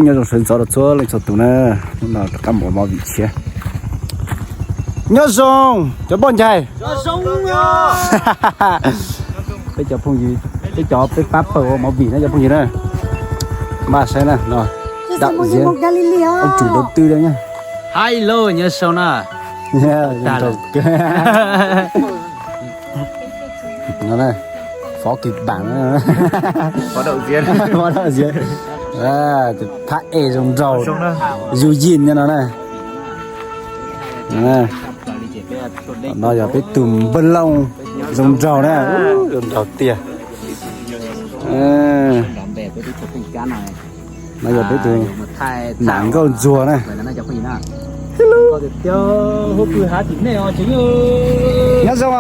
Nyob zoo sawv ntxov rau txhua leej txhua tus na, hnub no rov qab mus ua movie tshiab. Nyob zoo cov poj ntxoog. Peb cov phooj ywg, peb cov peb pab pawg ua movie na cov phooj ywg na. Npaj saib na no, đạo diễn, ông chủ đầu tư đây nhá. Hello, nyob zoo na. Phó kịch bản, phó đạo diễn, phó đạo diễn, thab es zoo nraug, Yu Yin no na. No yog peb tus npawg Looj, zoo nraug na, zoo nraug tiag. No yog peb tus nam nkauj ntsuag na. Nyob zoo.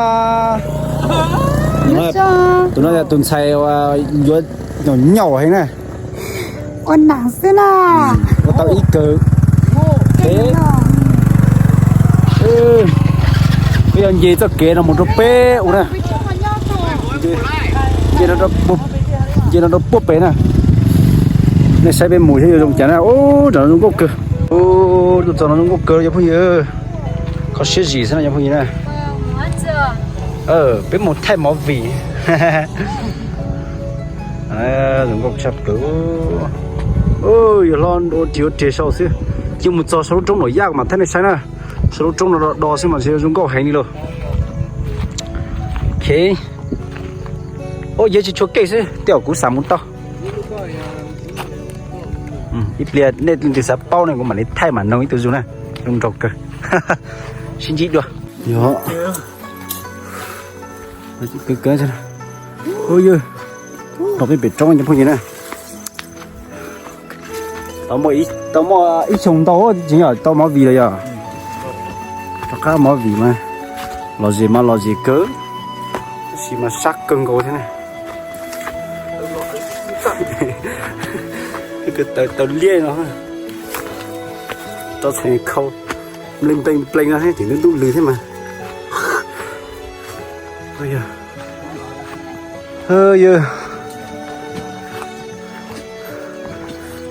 Tus no yog tus ntxhais uas yuav nyaum nyaum heev na. Ua nam xwb na. Ua tau ib kawg. Peb yuav nce txoj kev no mus rau pem ub na. Nce no rau puag pem na. Nej saib peb mus saib yuav zoo cas na. Ub, nram no zoo nkauj kawg. Ub, tus txog no zoo nkauj kawg cov phooj ywg. Kho siab zim xwb na cov phooj ywg na. Peb mus thaij movie. Zoo nkauj tshaj plaws. Yog hlob ua ris ua ris sau xwb. Cia mus txog sau lub roob Nraum Yaj mas thaij nej saib na. Sau lub roob no do do xwb mas zoo nkauj heev li lauj. Ok. Ua yog tsis tshua keej xwb tej zaum kuv xav mus tau. Ib pliag nej leej twg xav paub ne kuv mam li thaij mam noog ib tug zug na. Zoo nraug kawg. Sib ntsib dua. Yog. Ua yog, los peb pem roob cov phooj ywg na. Tau muaj ib xyoo ntau tseem yog tau movie los yog. Rov qab movie mas lom zem mas lom zem kawg, tab sis mas sab kawg nkaus thiab na. Taws taws liab no, rau txhais khau nplees nplees nplees no thiab tseem ntub ntub lws thiab mas.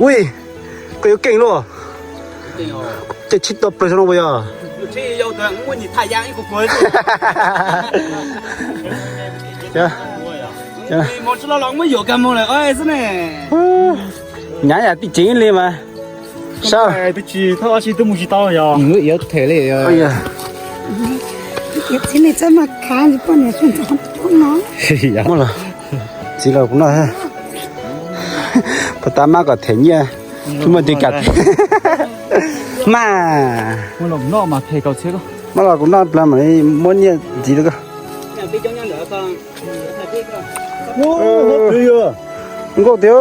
Ui, koj yuav keej luaj. Ces tsis tau plaws no puas yog? Nyav yam tij tseem li mas. Sab. Twb tsis tau, twb mus tsis tau yog. Yuav them li. Txiv los kuv noj, txiv los kuv noj. Puas tas mab kom them nyiaj, tsis muaj tis kam. Mab, mab los kuv noj plas mam li muab nyiaj ntxiv rau koj. Zoo nkauj tiag.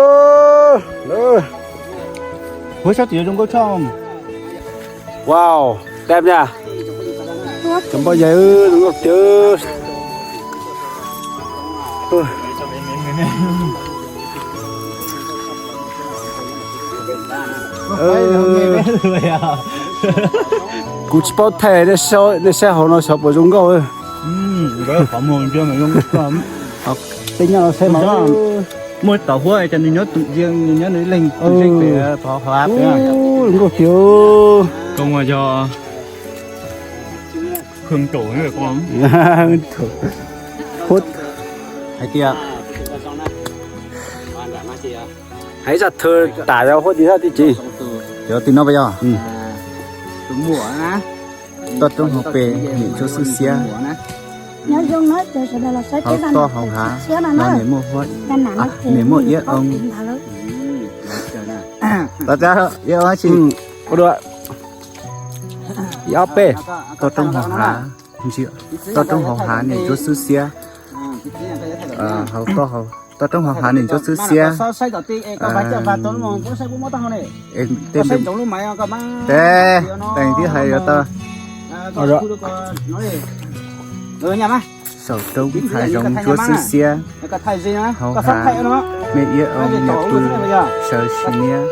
Wow, dab na. Cov npoj yaig zoo nkauj tiag. Kuv tsis paub thaij, nej saib hauv no xyov puas zoo nkauj. Tej nyob no saib mas muaj tau huab ces nws nyob tus yeej, nws nyob nws leeg tus yeej pem qhov hav pem. Zoo nkauj tiag. Koob yog hwm rau hais tias hais zaj thawj tas yog huab tis thaj tib si. Cov twg no puas yog? Toj roob hauv pes nim ntsuab xwb xiab, hauv toj hauv hav no nim muaj huab, nim muaj iab oo. Iab oo tsi? Ib ob peb. Toj roob hauv hav, toj roob hauv hav nim ntsuab xwb xiab, hauv toj, toj roob hauv hav nim ntsuab xwb xiab. Tej, tej twb hais yuav tau. Saum roob hav zoov ntsuab xwb xiab, hauv hav me iab oo me pw sawv sim niab.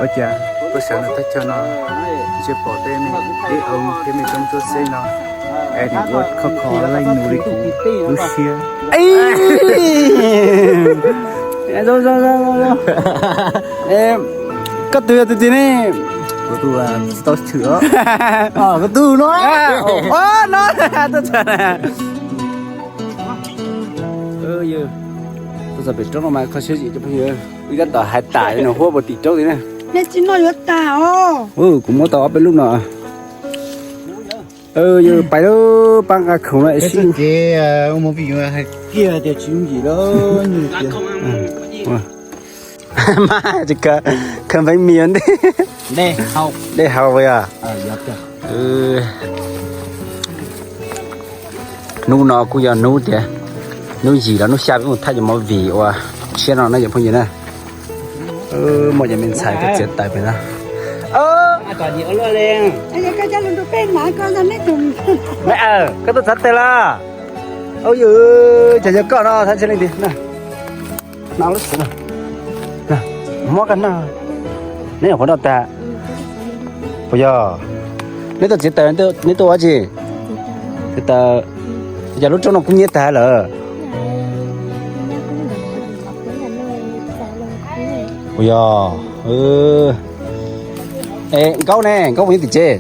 Ua cas puag sawv ntawm thaj chaw no ntshe pom tej me iab oo thiab me roob ntsuab xwb no, es nim ua khov kho leej nus li kuv lub siab. Koj tus yog tus twg ne? Kuv tus tsis tau thwm os. Kuv tus no. No tuaj txog na. Tuaj txog pem roob no mas kho siab zim cov phooj ywg, wb tab tom hais tas nws huab puas tim roob li na. Nej tsis noj yuav tag os. Kuv muab tau ob peb lub no. Yog pais lub pab nqa khoom no es sib. Ces mus vim hais kiag tias tsis yooj yim lawm. Mas khaws npeev mis ntej, dej haus yog. Hnub no kuj yog hnub tias, hnub yim los hnub xya peb mus thaij cov movie uas tshiab no na cov phooj ywg na. Muaj cov me ntxhais tuaj txiav taws pem no. Koj tuaj txav taws los? Au yw, cas yog koj no thab ntshe leej twg na. No lub xwb na. Muab koj no. Neb nyuam qhuav noj tag. Puas yog? Neb tuaj txiav taws, neb tuaj ua dab tsi? Txiav taws. Yog lub roob no kub hnyiab tag lawm. Puas yog? Es Nkaub ne, Nkaub puas nyob tim tsev?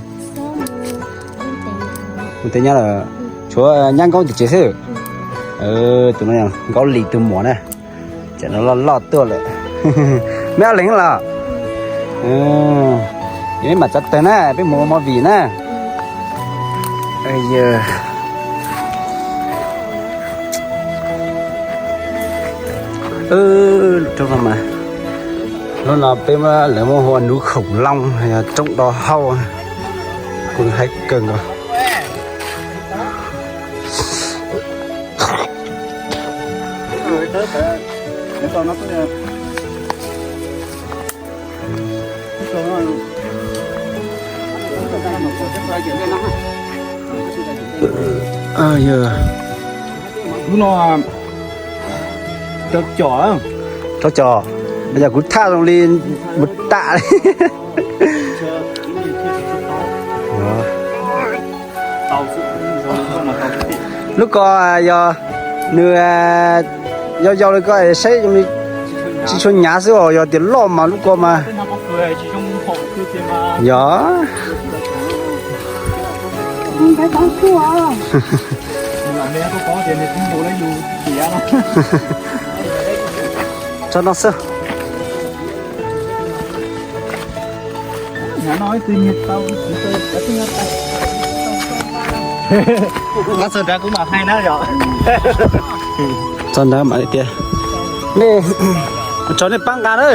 Mus teb nyab lawm. Tshuav nyab Nkaub tim tsev xwb. Tus no Nkaub Lis tus muam na. Tsam no loj loj tuaj lawm. Meb ob leeg los? Yog meb mam txav taws na, peb mus ua movie na. Lub roob no mas, lub no peb, lawv muab hu ua Núi Khủng Long, yog roob do hauj, kuj haib kawg nkaus. Lub no rau com, rau com, yog kuv thaj zoo li mus tam li. Lub ko yog nws yau yau li ko saib tsis tshua hnyav xwb os, yog tias loj mas lub ko mas yog. Tso no xwb. Txog ntawd mam li tias, nej, tso nej pab nqa na.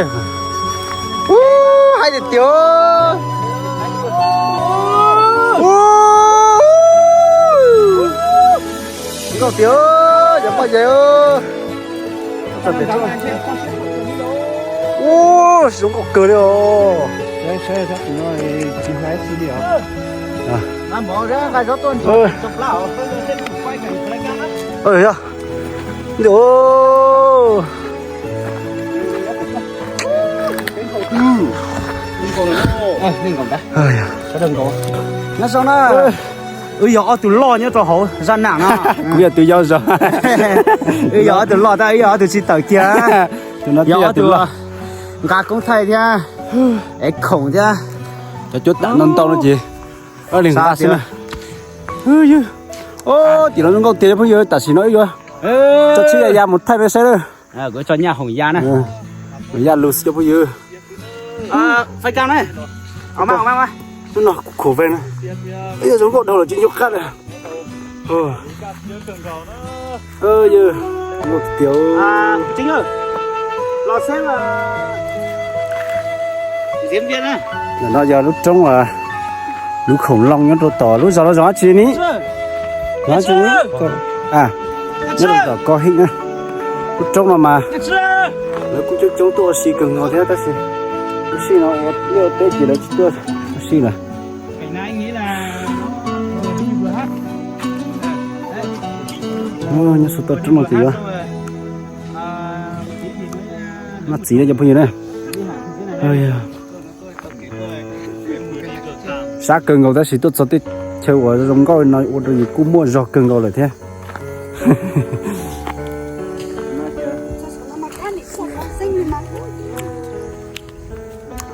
Ub, haib tiag tiag. Ub, nkauj tiag, cov poj yawg. Ub, zoo nkauj kawg li os. Yog. Nyob zoo na. Wb yog ob tug loj nyob rau hauv zaj nam no. Kuv yog tus yau zog. Wb yog ob tug loj tab wb yog ob tug tsis tawm kiag. Tus no yog ob tug nqa koob thaij thiab, ev khoom thiab. Cov cuab tam ntau ntau no ces nqa xwb na. Tim no zoo nkauj tiag cov phooj ywg, tam sim no wb yuav tso tsheb ya ya mus thaij peb saib lawm. Kuv tso nyaj hoom ya na. Hoom ya lus cov phooj ywg. Fais kas na. Hnub no kuv khuv fais na. Yog zoo nkauj dhau lawm tsis nco qab lawm. Yog nkauj tiag. Ntawm no yog lub roob Núi Khủng Long nyob rau tom lub zos no, zos dab tsi ni? Zos dab tsi ni? Nyob rau tom Koj Hib na. Lub roob no mas lawv kuj coob coob tuaj ua si kawg nkaus thiab tab sis lub sij no ua liaj ua teb ces lawv tsis tuaj ua si lawm. Nyob saum toj roob no ces yuav noj txiv na cov phooj ywg na. Sab kawg nkaus tab sis tuaj txog tej chaw uas zoo nkauj no ua rau yus kuj muaj zog kawg nkaus lawm thiab.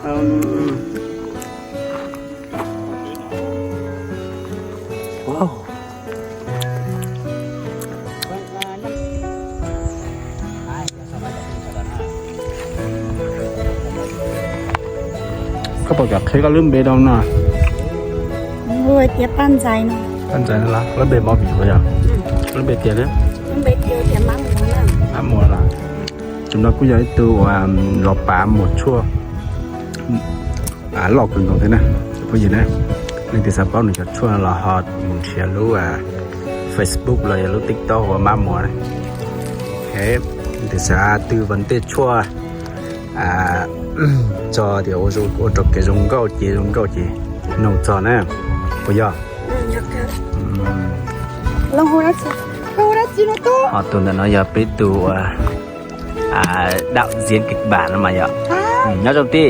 Koj puas kam qhia koj lub npe rau no? Tias Paj Ntxais no. Paj Ntxais no los lub npe movie puas yog? Lub npe tiag thiab. Lub npe tiag tias Mab Muas na. Mab Muas los. Tus no kuj yog ib tug uas los pav muas tshuaj loj kawg nkaus thiab na. Phooj ywg na, leej twg xav paub nws cov tshuaj los ho mus nrhiav lub Facebook los yog lub TikTok uas Mab Muas na. Leej twg xav twv vas tej tshuaj tso tias ua rau kev zoo nkauj ces zoo nkauj ces noog txog na, puas yog? Ho tus ntawm no yog peb tus uas đạo diễn kịch bản no mas yom. Nyob zoo tij.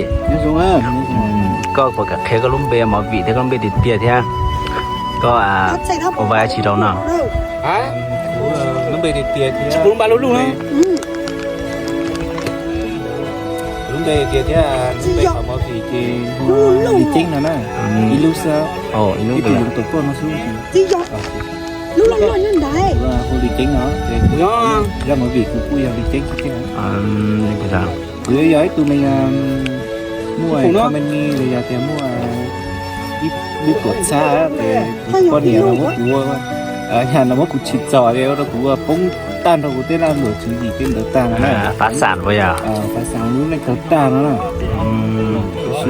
Koj puas kam qhia koj lub npe movie thiab koj lub npe tiag tiag thiab koj ua vai tsi rau no? Lub npe tiag tiag thiab lub npe tiag thiab lub npe qhov movie ces Lis Ceeb no na. Ib lub xwb, ib tug yoov tom koj no xwb. Hu Lis Ceeb no, zaj movie kuv kuj yog Lis Ceeb xwb thiab. Kuv yog ib tug me muaj company los yog tias muaj ib lub tuam txhab ces kuv poj niam no muab kuv, yog no muab kuv tsim txom ces ua rau kuv poob tag nrho kuv tej laj luam tswv yim tej ntawd tag no na. Phá sản puas yog? Phá sản lub neej tag tag no na. Tab sis qhov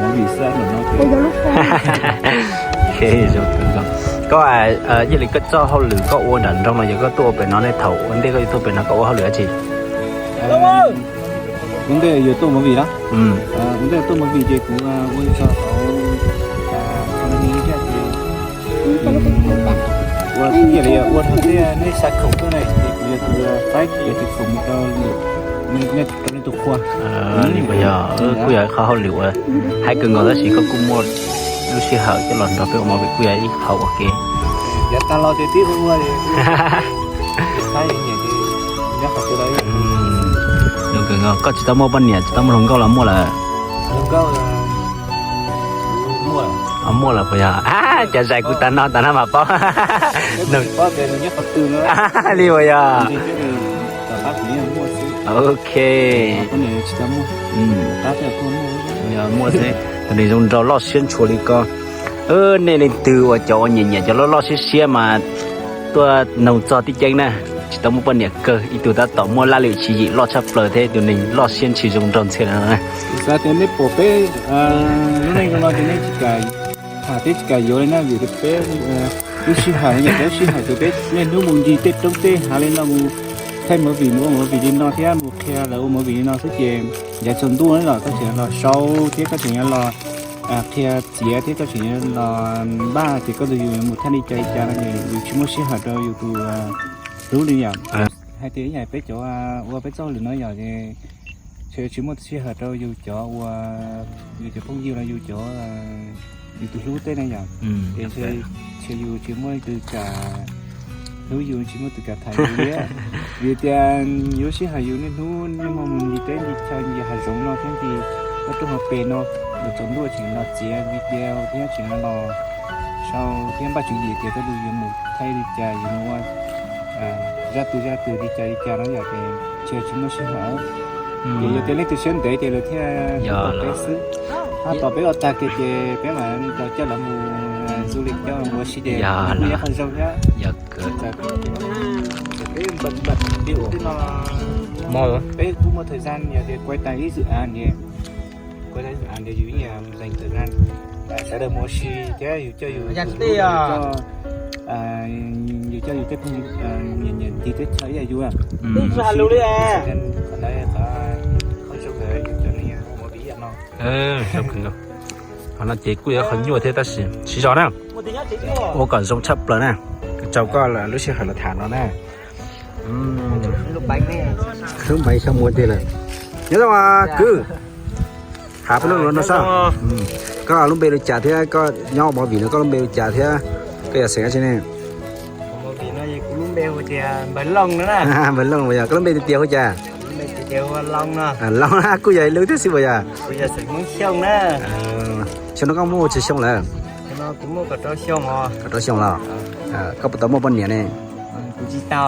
movie xwb no. Koj, yog li koj txoj hauj lwm koj ua nram nroog no yog koj tuaj ua pem no ne, thaum ua ntej koj yuav tuaj pem no koj ua hauj lwm dab tsi? Ua ntej yuav tuaj movie na. Ua ntej tuaj movie ces kuv ua tso hauv company thiab ces ua tiag li ua rau tej nej xa khoom tuaj ne ces kuv yog tus faib, kuv yog tus khoom mus rau nej, rau nej tus qhua. Li puas yog? Kuj yog ib qho hauj lwm uas haib kawg nkaus tab sis koj kuj muaj lub sij hawm coj los nrog peb ua movie kuj yog ib qho ua ke. Yav tag los ces tib ua ua Koj tsis tau muaj poj niam tsis tau muaj hluas nkauj los muaj lawm? Muaj lawm puas yog? Cov zais kuv tag no tag no mas paub. Li puas yog? Ok. Muaj xwb, tus neeg zoo nraug loj siab ntshua li ko. Nej leej twg uas cov uas nyiam nyiam cov loj loj siab siab mas tuaj noog txog tib ceeb na. Tsis tau muaj poj niam kawg, ib tug tab tom muaj laj lim tswv yim loj tshaj plaws thiab ib tug neeg loj siab ntshua zoo nraug ntxhiab no. Xav tias nej pom peb lub neej zoo no ces nej tsis kam tham thiab tsis kam yuav li na, vim tias peb lub sij hawm no yog peb lub sij hawm ces peb niaj hnub mus ncig tej roob tej hav li no mus thaij movie mus ua movie li no thiab mus qhia lawv ua movie li no xwb ces yav tsaus ntuj los koj tseem los sau thiab koj tseem yuav los qhia txiav thiab koj tseem yuav los npaj ces koj tus yus mus thaij li cas li cas no ces yus tsis muaj sij hawm rau yus tus hlub li yom. Hais tias ib yam peb cov ua peb txoj hauj lwm no yom, tsis muaj sij hawm rau yus cov ua, yus cov phooj ywg los yus cov, yus tus hlub tej ne yom. Ces ntshe yus tsis muaj tus kam hlub yus, tsis muaj tus kam tham yus li. Vim tias yus lub sij hawm yus niaj hnub niaj hmo mus ncig teb ncig chaw ncig hav zoov no thiab ncig ob rooj hauv pes no, los tsaus ntuj tseem los txiav video thiab tseem los sau thiab npaj tswv yim tias koj tus yuav mus thaij li cas, yuav mus ua zaj twg zaj twg li cas li cas no yom, ces ntshe tsis muaj sij hawm. Ces yog tias leej twg siab ntev ces lawv thiaj tos peb xwb. Ho tos peb ua tag kiag ces peb mam li coj lawv mus du lịch, coj mus ua si ces kuj yog qhov zoo thiab. Peb kuj muaj thời gian yog tias quay tag ib dự án ces, quay tag ib dự án ces yus yeej dành thời gian sawv daws mus ua si thiab yus coj yus yus coj yus tej phooj ywg nyob ncig teb chaws ib yam yus. Qhov ntawd qhov zoo yus cov neeg ua movie ib yam no. Qhov no ces kuj yog qhov nyuaj thiab tab sis siv zog na, ua kom zoo tshaj plaws na. Rau koj lub sij hawm los tham no na. Lub npe xyov muaj tiag lawm. Nyob zoo kwv, tham peb lub no saib. Koj lub npe li cas thiab koj nyob ua movie no koj lub npe li cas thiab koj yog xeem dab tsi ne? Npawg Looj, yog koj lub npe tiag tiag hu cas? Ces ua Loo no. Loo kuj yog ib lub thiab xwb puas yog? Kuv yog xeem Hmoob Xyooj na. Xyoo no koj muaj tsawg xyoo lawm? Xyoo no kuv muaj kaum rau xyoo os. Kaum rau xyoo los? Koj puas tau muaj poj niam ne? Kuv tsis tau.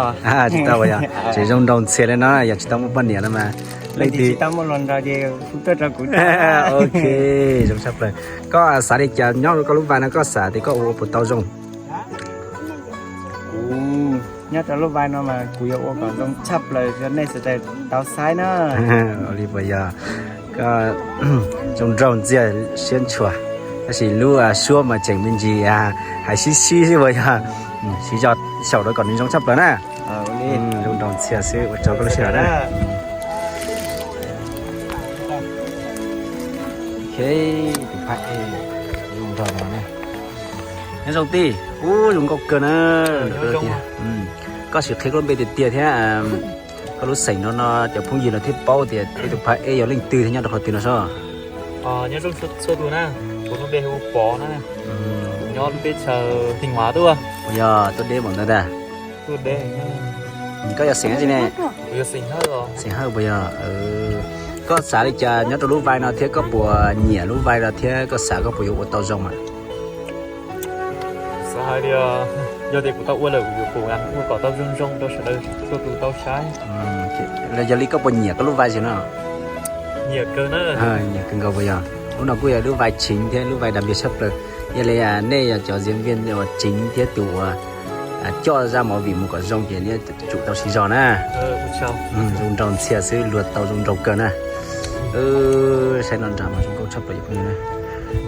Tsis tau puas yog? Tseem zoo nraug ntxhias li no yog tsis tau muaj poj niam no mas. Leej twg tsis tau muaj los nraug ces hu tuaj rau kuv. Ok, zoo tshaj plaws. Koj xav li cas nyob rau koj lub vai no koj xav tias koj ua puas tau zoo? Kuv nyob rau lub vai no mas kuv yuav ua kom zoo tshaj plaws rau nej sawv daws tau saib na. Ua li puas yog? Koj zoo nraug ntxiag siab ntshua, tab sis lub suab mas tseem me ntsis hais sib sib xwb puas yog? Siv zog xyaum rau kom nws zoo tshaj plaws na. Zoo nraug ntxiag xwb, ua tsaug koj lub sij hawm na. Ok, tus phab ej zoo nraug no na. Nyob zoo tij, ub zoo nkauj kawg na. Koj sim qhia koj lub npe tiag tiag thiab koj lub xeem no no cov phooj ywg no thiaj paub tias tus phab ej yog leej twg thiab nyob rau qhov twg no sob. Nyob zoo txhua tus na, kuv lub npe hu Pov na, kuv nyob lub teb chaws Theej Huav tuaj. Puas yog tuaj deb npaum ntawd tas? Koj yog xeem dab tsi ne? Xeem Hawj puas yog? Koj xav li cas nyob rau lub vai no thiab koj puas nyiam lub vai no thiab koj xav koj puas yuav ua tau zoo mas? Xav hais tias yog tias kuv tau ua lawm kuv yuav kom ua kom tau zoo zoo rau sawv daws txhua tus tau saib. Los yog li koj puas nyiam koj lub vai tsev no? Nyiam kawg na. Nyiam kawg nkaus puas yog? Lub no kuj yog lub vai tsev thiab lub vai dav npias tshaj plaws. Yog li nej yog cov diễn viên uas tsev thiab tus uas coj zaj movie mus kom zoo ces nej tsum tau siv zog na. Zoo nraug ntxhias xwb luag tau zoo nraug kawg na. Saib no nram mas zoo nkauj tshaj plaws.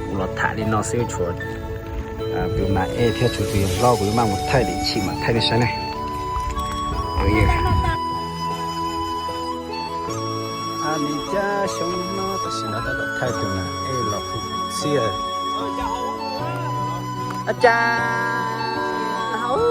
Kuv los tham li no xwb tshuav tus mas ej thiab tshuav tus yawg hlob kuv yuav maj mus thaij lim chim mam thaij nej saib ne. Nws cab xyoob no tam sim no tab tom thaij tus mas ej los hu txiaj. A cas hauv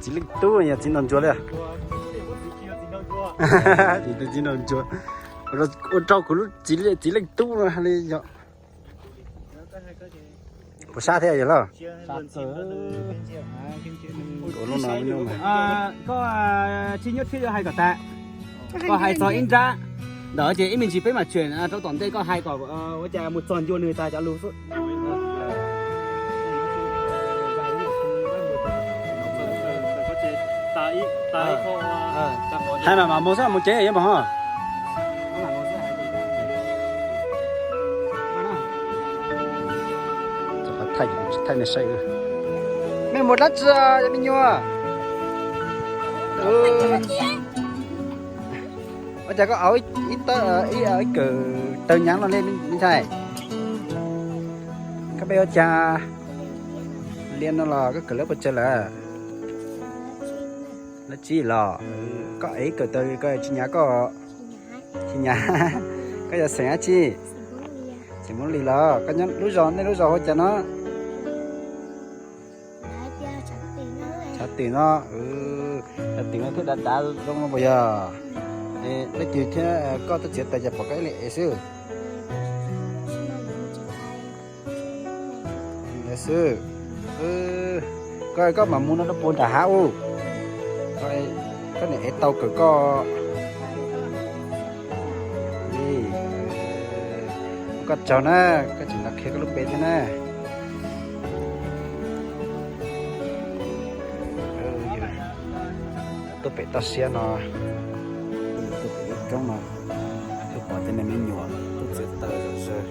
Txiv Leej Tub yog txiv nraug ntsuag li. Txiv nraug ntsuag. Ua rau kuv lub txiv Leej Tub no li yog. Puas sab thiab yog los? Koj tsis nyuaj thiab yuav hais kom tas. Koj hais txog ib nrab ntawd ces ib me ntsis peb mam tseem rau tom ntej koj hais kom ua cas mus txog ncua nws tas cov lus xwb. Hais mas mam mus xwb, mus cev yeej mam ho. Thaij, thaij nej saib. Mej mus dlaab tsi cov me nyuam? Ua cas koj auv ib kawm tawg nyaav no li me ntxhais? Koj peb ua cas liaj no los koj kawm lab puas tsawg lawm? Lab tsib los? Koj ev kawm tawg koj tsis nyaav koj? Tsis nyaav. Koj yog xeem dab tsi? Xeem Hmoob Lis los? Koj nyob lub zos, nej lub zos hu cas no? Tshav Twm no. Tshav Twm no thiaj dav dav zoo no puas yog? Leej twg thiab koj tuaj txiav taws cas pom koj ib leeg ev xwb? Xwb. Koj, koj mam mus no rau puag nram hav ub. Koj niam ev tau kawm koj. Koj tsaug na, koj tseem los qhia koj lub npe thiab na. Tuaj pem toj siab no, tuaj pem lub roob no, tuaj pom tej me me nyuam tuaj txiav taws zom zaws.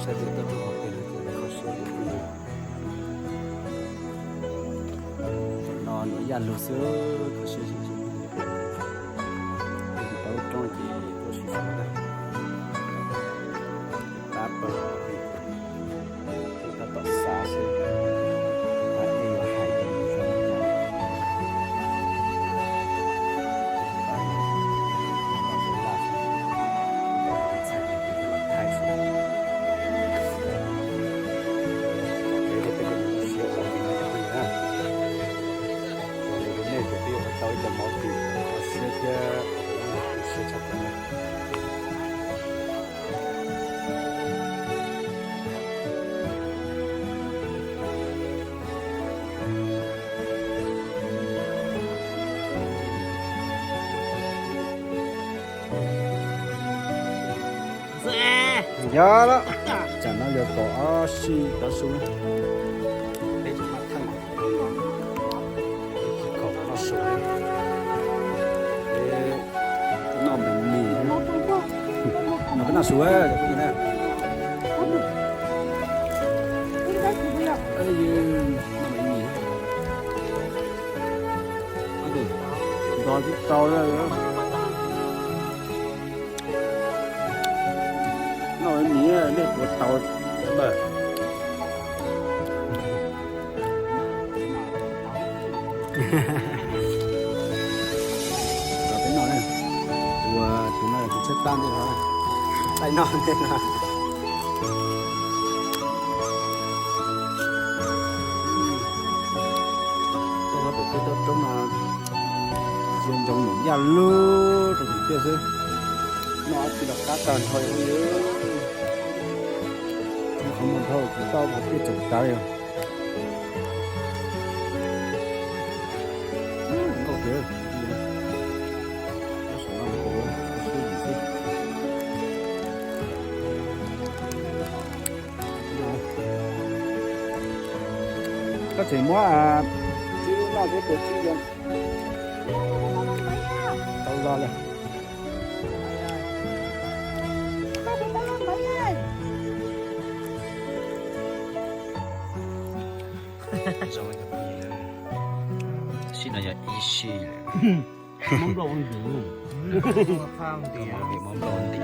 Saib tej toj roob hauv pes no ces kho siab ib tug. No nuav yaj lug xwb, kho siab ib tug. Tuaj pem lub roob ces tuaj sim Tab tom xav seb ej yuav hais zoo li cas. Thaij xwb, thaij xwb. Peb cov peb cov niam tub siab ua li no cov phooj ywg na. Ua li rau nej tias peb yuav ua tau ib co mov tim kho siab thiab ua siab tshaj plaws na. Yog lawm, tsam no yog kaum ob sij tav su na. Peb tsis maj thaj mas, kaum noj su, peb noj me mis, no peb noj su, noj me mis, noj twb tau. Noj me mis nej puas tau mas. Peb noj, ua tus no tus tshab tab ntej no, taij noj ntej no. Toj no pem tej toj roob no zoo ntsoo num yaj lug rau tus tiaj xwb. Noj dab tsi los qab tag nrho li. Qhov muag dhau kuv tau qhov tiaj tseem tav li. Nkauj tiag. Saum no kuv siab yim xwb. Koj tseem muab tsib lub noj thiab tus tsib zoo tau lo lawm. Sij no yog ib sij lawm. Mob nplauj ua ntim. Mob nplauj ua ntim.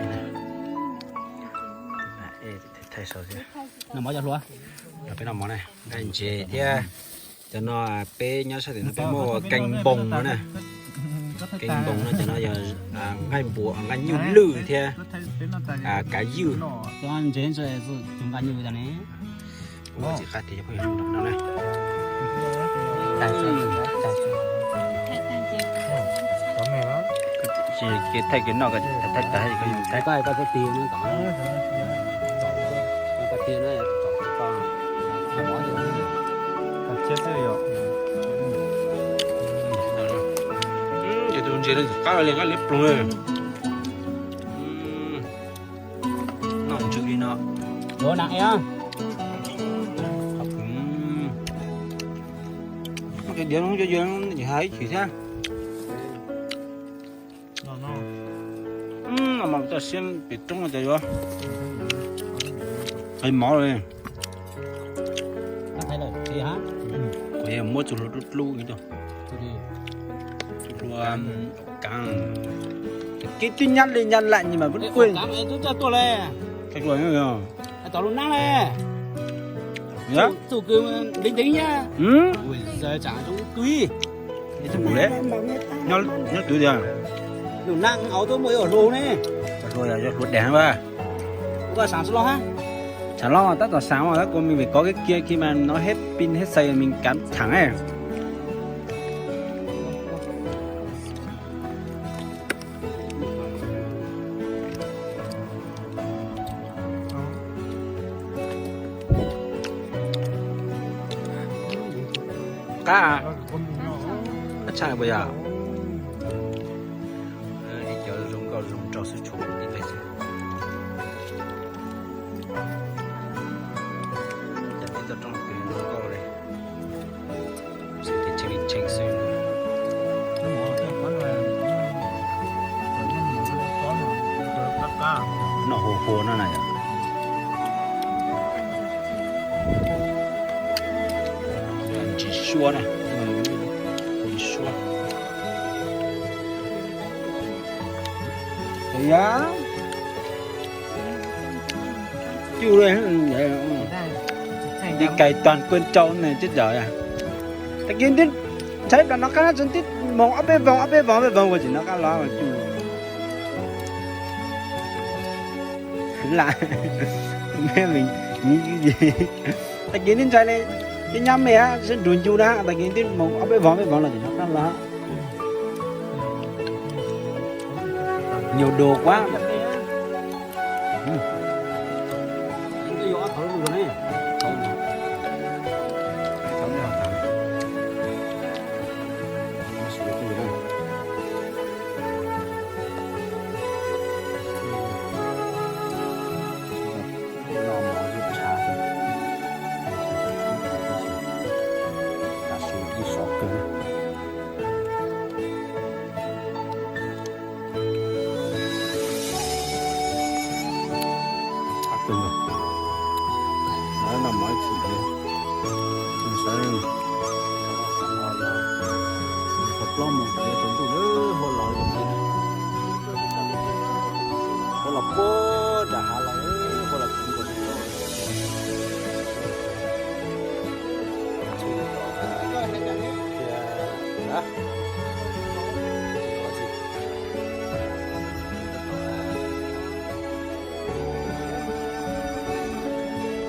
Thaij sau thiab. Noj mov cov hluas. Peb noj mov na, nqaij ntses thiab. Cov no peb nyob sab tim no peb muab ua keeb npoos no na. Keeb npoos no cov no yog nqaij npua, nqaij nyuj lwj thiab kav ywj. Ntses tus nqaij nyuj tas ne. Ua tsis qab tias cov phooj ywg no na. Tsis kev thaij kev noj, thaij tag koj yuav thaij. Ces tus ntses no qab li nqaij liab ploog. Noj ntsws li no. Cov diav no cov diav no hais ib chim thiab. Mas toj siab pem roob no ces yuav qe mov li. Kuv yog muab txoj hlua dub dlub, txoj hlua kaav, kib twb nyab li nyab laj nyi mas pub kuj. Nyob twv tias, hlua ne, hlua dag a. Tshav loj tab tom xav mas tab kuv me vim kov kiag kiag khi mas no hết pin hết xài mình cắm thẳng ấy. Qab, qab tshaj puas yog? Ib cov zoo nkauj zoo nraug xwb tshuav ib leeg xwb. Cas tib toj roob pem zoo nkauj li. Xwb tias tshee li tshee xwb. Noj hua hua no na yom. Ntsis suab na, ntsis suab. Yog, Đi cày toàn kênh trâu này chết dở à. Tag kis twb ntshai plas nov qab tseem twb moog ob peb voog ob peb voog ob peb voog ua tsis nov qab los. Lam, tag kis twb ntshai li, twb nyob me hab sib nrug ncu na, tag kis twb moog ob peb voog ob peb voog los tsis nov qab los. Nhiều đồ quá.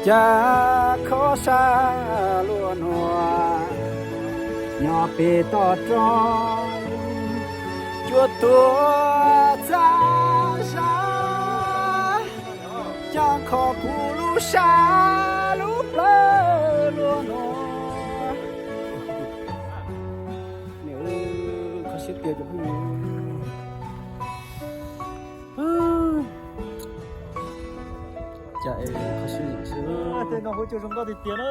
Cas kho sab luaj nuav, nyob pem toj roob, cuaj tuam txav zag, cas kho kuv lub sab lub plawv luaj nuav. Kho siab tiag cov phooj ywg. Cas es kho siab zim xwb. Tej no kuj zoo nkauj tiag tiag na.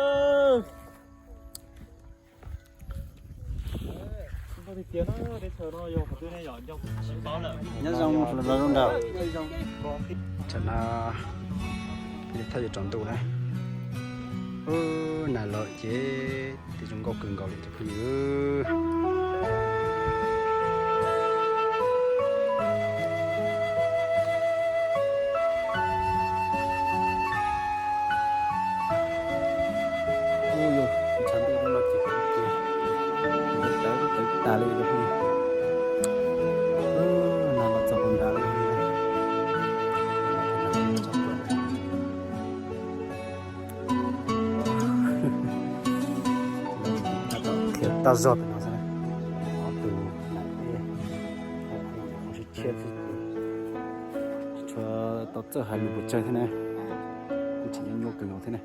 Zoo nkauj tiag tiag na, teb chaws no yog qhov twg ne yom, nco sib paub lawm. Nyob zoo los zoo nraug. Tam no thaj yuav tsaus ntuj na. Ub, nag los ces twb zoo nkauj kawg nkaus li cov phooj ywg. Ub, yog tshav ntuj no ces tawv tawv tas li cov phooj ywg. Nag los txog puag nrad li. Qhia tag zog pem no xwb na. Ob tug nam ej, ob tug nam ej tshiab tshiab xwb ces tsis tshua tau txawj hais lus pes tsawg thiab na. Kuj tseem nyuaj nyuaj kawg nkaus thiab na.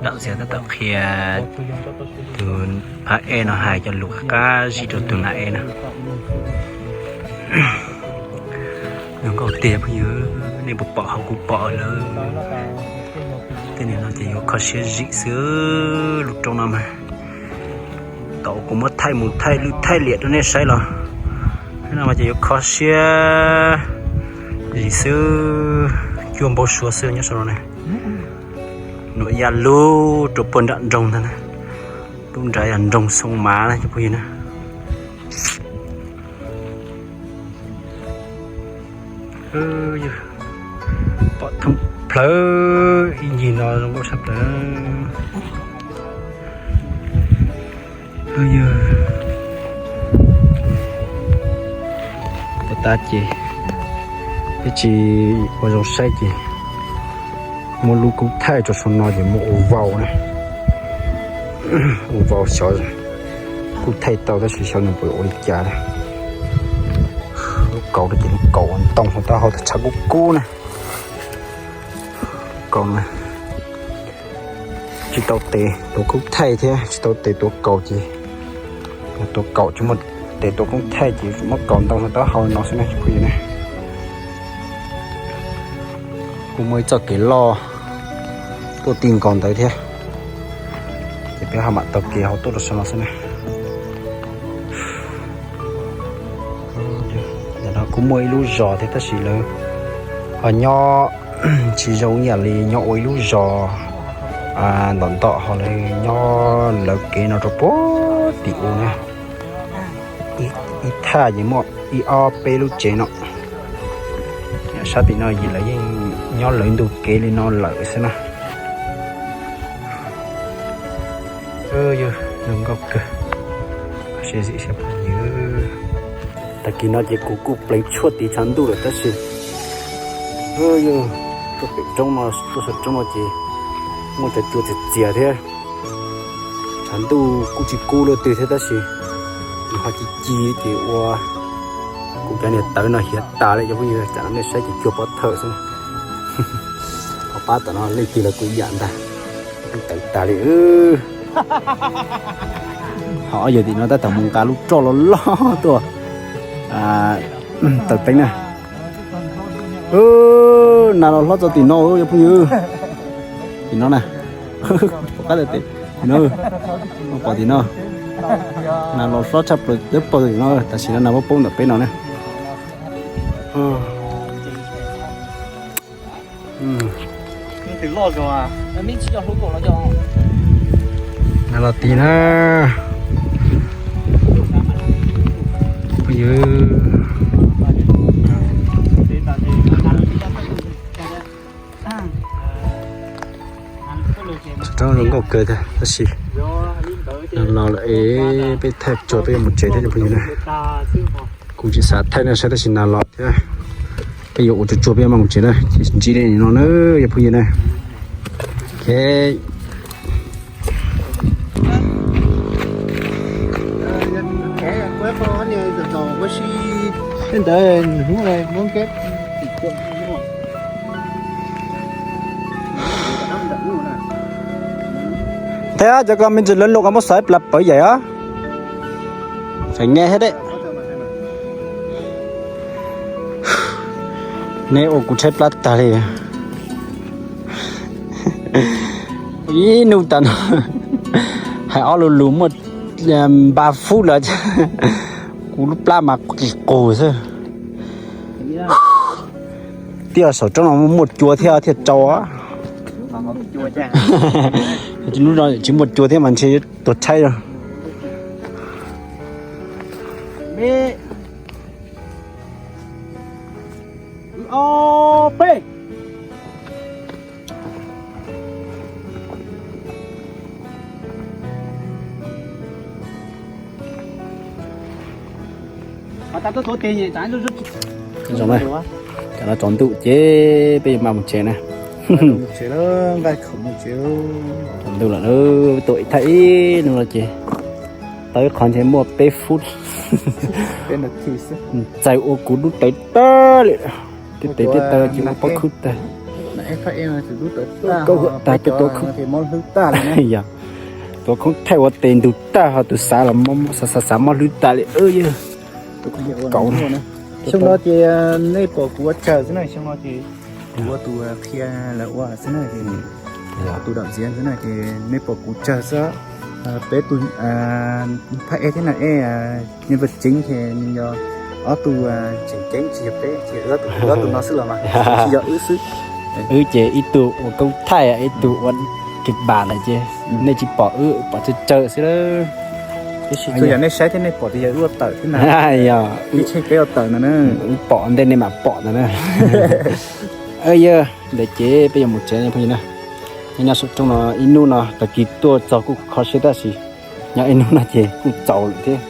Tam sim tab tom qhia tus phab ej no hais cov lus qab zib rau tus nam ej no. Zoo nkauj tiag phooj ywg, nej puas pom hauv kuv pom lawm. Tej niag no ces yuav kho siab zim xwb, lub roob no mas. Tau kuv muab thaij mus thaij lwj thaij liam rau nej saib los, no mas ces yuav kho siab zim xwb, cuag npau suav xwb nyob saum no ne. Nuam ya lug rau puag nram nroog ntag na. Lub nrad yog nroog Xoo Mav na cov phooj ywg na. Pom thoob plawv ib ncig no zoo nkauj tshaj plaws. Pov tas ces peb tsis ua zoo saib ces muab lub kub thaij rau saum no ces muab ua vau na. Ua vau xyov kuj thaij tau tab sis xyov nws puas ua li cas na. Lub kaus no ces lub kaus ntoo hauv taub hau tag tshav kub kub na. Kaus no tsis tau tes tuav kub thaij thiab tsis tau tes tuav kaus ces, tuav kaus tsis muaj tes tuav kub thaij ces muab kaus ntoo hauv taub hau no xwb na cov phooj ywg na. Kuj muaj ib txoj kev loj tuaj ti nkaus ntawd thiab, ces peb ho mam taug kev hauv tuaj rau saum no xwb na. Ntawm no kuj muaj ib lub zos thiab tab sis lawv Ho nyob tsis zoo ib yam li nyob ua ib lub zos ntom ntom, ho lawv nyob lawv kev no rau puag tim u na. Ib thaj ces muaj ib ob peb lub tsev no. Sab tim no ces lawv yeej nyob lawv ntug kev li no lawm xwb na. Yog zoo nkauj kawg. Tag kis no ces kuv kuj pleev tshuaj tiv tshav ntuj lawm tab sis yog tuaj pem roob no, tuaj saum roob no ces muaj cov cua txias txias thiab. Tshav ntuj kuj tsis kub luaj twg thiab tab sis nws ho ci ci ces ua kuv cov niag tawv no hiav tas li cov phooj ywg. Tsam no nej saib ces cua pov thawj xwb. Ho pab tom no leej twg los kuj ib yam ntag, tawv tas li. Ho ob yawg tim no tab tom mus nqa lub roj loj loj tuaj taws teeb na. Nas los hlob txog tim no cov phooj ywg. Tim no na. Pom qab tim no, pom tim no. Nas los hlob tshaj plaws teb pawg tim no, tam sim no nas poob ntawm peb no na. Nas los tim na. Phooj ywg, saum roob zoo nkauj kawg thiab tab sis nas los lawm es peb thaij tsuas peb yuav mus tsev thiab cov phooj ywg na. Kuv tsis xav thaij nej saib tab sis nas los thiab, peb yuav ua tsuag tsuag peb yuav maj mus tsev na, ces ntsib nej no na cov phooj ywg na. Ok. Thiab cov ko me ntsis lawv luam ko muab xav plas pawv yaim os. Feem nge thiab dej. Neb ua kuv tshaib plab tag li. Ib hnub tas no hais ob lus lus muaj npa fub lawm, kuv lub plab mas qis qus xwb. Twb yog saum roob no muaj cua thiab thiaj tsau. Tsis muaj cua thiab mas ntshe tuag tshaib. Zoo na, cov no tsaus ntuj ces peb yuav maj mus tsev na. Tsaus ntuj lawm, tuaj ib thaj ib hnub no ces tau ib qho ntshe muaj peb fub. Txawm ua kuv dub tawv tag li, tej tes tej taw ces ua pob khub tag. Kaub huam tag tej tua khub. Yog, tua khub thaij ua tes ntug tag ho tus xav los xav xav mob hlwb tas li. Yog, kaub na. Xyoo no ces nej pom kuv ua tsawg xwb na, xyoo no ces kuv ua tus qhia lawv ua xwb na, tus dawm txiav xwb na ces nej pom kuv tsawg xwb. Peb tus phaj ej thiab na, ej nhân vật chính ces nws yog ob tug tseem ceeb, tsis yog peb, ces wb ob tug no xwb los mas, tsis yog wb xwb. Wb ces ib tug ua koob thaij, ib tug ua kịch bản lawm ces nej tsis pom wb, pom tsawg tsawg xwb. Tab sis tsuas yog nej saib thiab nej pom tias yog wb ua tawm thiab na. Yog, ib tsheej peb ua tawm no na. Wb pom ntej nej mam pom ntawd na. Yog ntawd ces peb yuav mus tsev phooj ywg na. Nyob nyob saum roob no ib hnub no, tag kis tuaj txog kuj kho siab tab sis nyob ib hnub no ces kuj txaus lawm thiab.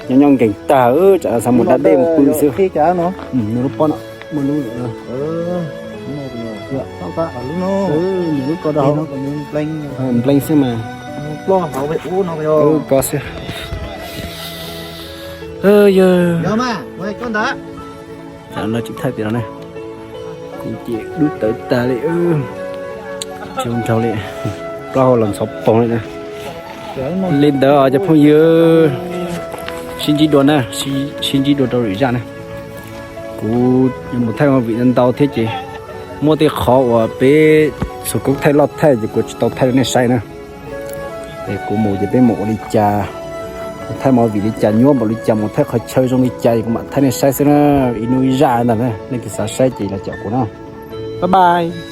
Nyob nyob nkees tag, tsam no xav mus da dej mus pw xwb. Nws lub pob no muaj lub, nws lub ko da, npleeb xwb mas. Ko xwb. Yog, no tsis thaij pem no ne. Kuv ces dub tawv tag li, tsis ua nraug li, plaub hau los ntxhov poog li na. Li ntawd cov phooj ywg, sib ntsib dua na, sib ntsib dua rau lwm zaj na. Kuv yuav mus thaij ua vim ntau thiab ces muaj tej qhov uas peb xuas koob thaij loj thaij ces kuv tsis tau thaij rau nej saib na. Es kuv mus ces peb mus ua li cas Thaij movie li cas, nyuaj npaum li cas, mus thaij qhov chaw zoo li cas kuv mam thaij nej saib xwb na. Ib hnub ib zaj ntag na, nej kis xav saib ces los caum kuv na. Bye bye.